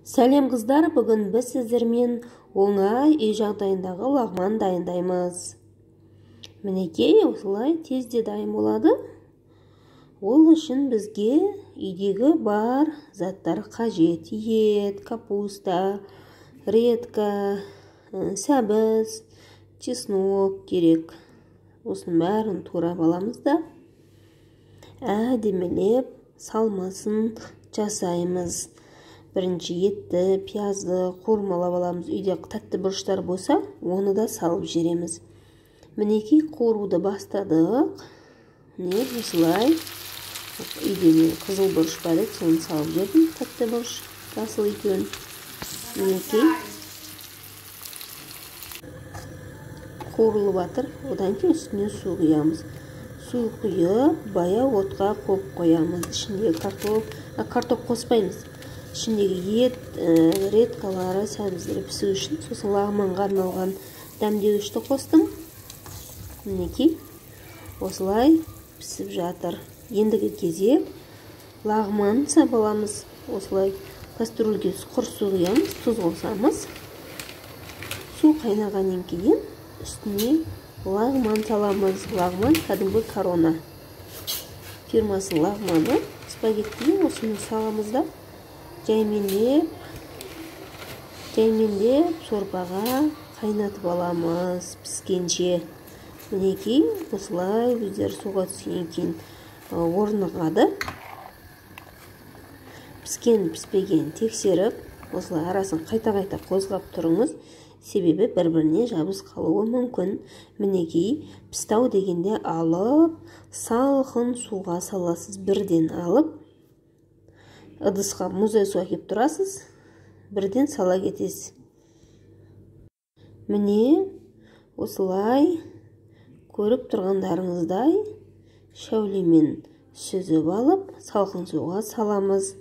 Сәлем қыздар, бүгін біз сіздермен оңай үй жағдайындағы лағман дайындаймыз. Мінекей, осылай тезде дайын болады. Ол үшін бізге үйдегі бар заттар қажет. Ет, капуста, редька, сәбіз, чеснок керек. Осының бәрін турап аламыз да әдемілеп салмасын жасаймыз. Бірінші етті, пиязды қуырмалап аламыз. Үйде тәтті бұрыштар болса, оны да салып жібереміз. Мінекей, қуыруды бастадық. Міне осылай. Үйде мен қызыл бұрыш бар еді, соны салып жібердім. Тәтті бұрыш, жасыл екеуін. Мінекей, қуырылып жатыр. Одан кейін үстіне су құямыз. Су құйып, баяу отқа қойып қоямыз. Ішіндегі картоп қоспаймыз. Ішіндегі ет, редкалары, сәбіздері пісу үшін. Сосын лағманға арналған дәмдеуішті қостым. Мінекей, осылай пісіп жатыр. Ендігі кезек лағман сабаламыз. Осылай кастрюльге құр су құямыз, тұз қосамыз. Су қайнағаннан кейін үстіне лағман саламыз. Лағман кәдімгі Корона фирмасының лағманы, спагетти, осыны саламыз да жаймендеп сорпаға қайнатып аламыз піскенше. Мінекей, осылай өздері суға түскеннен кейін орнығады. Піскен піспеген тексеріп, осылай арасын қайта-қайта қозғап тұрыңыз, себебі бір-біріне жабыс қалуы мүмкін. Мінекей, пістау дегенде алып, салқын суға саласыз. Бірден алып, ыдысқа мұздай су әкеп тұрасыз, бірден сала кетесіз. Міне, осылай көріп тұрғандарыңыздай шәулемен сүзіп алып, салқын суға саламыз.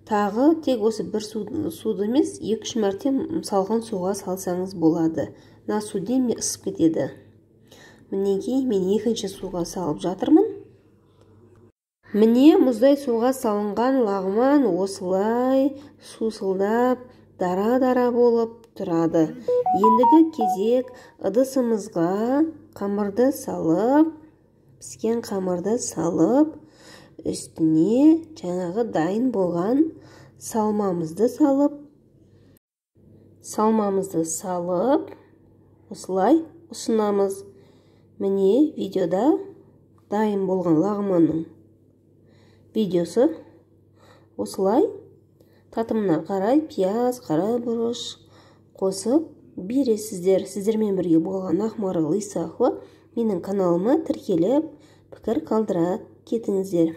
Тағы тек осы бір суды емес, 2-3 мәрте салқын суға салсаңыз болады. Мына су демде ысып кетеді. Мінекей, мен екінші суға салып жатырмын. Міне, мұздай суға салынған лағман осылай сусылдап, дара-дара болып тұрады. Ендігі кезек ыдысымызға қамырды салып, піскен қамырды салып, үстіне жаңағы дайын болған салмамызды салып, осылай ұсынамыз. Міне, видеода дайын болған лағманның видеосы. Осылай татымына қарай пияз, қара бұрыш қосып бересіздер. Сіздермен бірге болған Ақмарал Исақова. Менің каналыма тіркеліп, пікір қалдыра кетіңіздер.